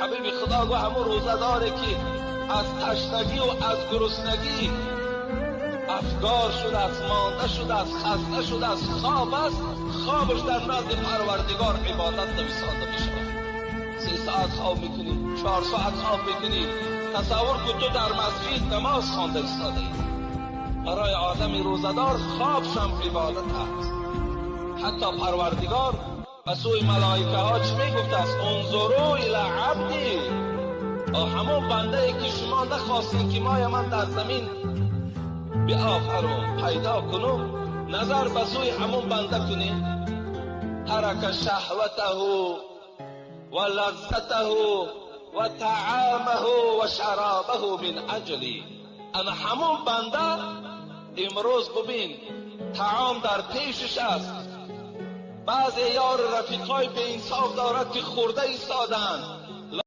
Ҳабиби Худо гуфт: ҳамун рӯзадоре, ки аз ташнагӣ ва аз гуруснагӣ афгор шудааст, монда шудааст, хаста шудааст, хоб аст, хобаш дар назди Парвардигор ибодат нависонда мешавад. 3 соат хоб мекунӣ, 4 соат хоб мекунӣ, тасаввур кун, ту дар масҷид намоз хонда истодаӣ. Барои одами рӯзадор хобшам ибодат аст. Ҳатто Парвардигор ба сӯи малоикаҳо чӣ мегуфтааст? انظروا إلى عبدي. Ҳамон бандае, ки шумо нахостем, ки моя ман дар замин биофарум, пайдо кунум, назар ба сӯи ҳамон банда кунем. ترك شهوته ولذته وطعامه وشرابه من أجلي. Ана ҳамон банда имрӯз, бубин, таом дар пешаш аст, баъзе ёру рафиқҳои беинсоф дорад, ки хӯрда истодаанд.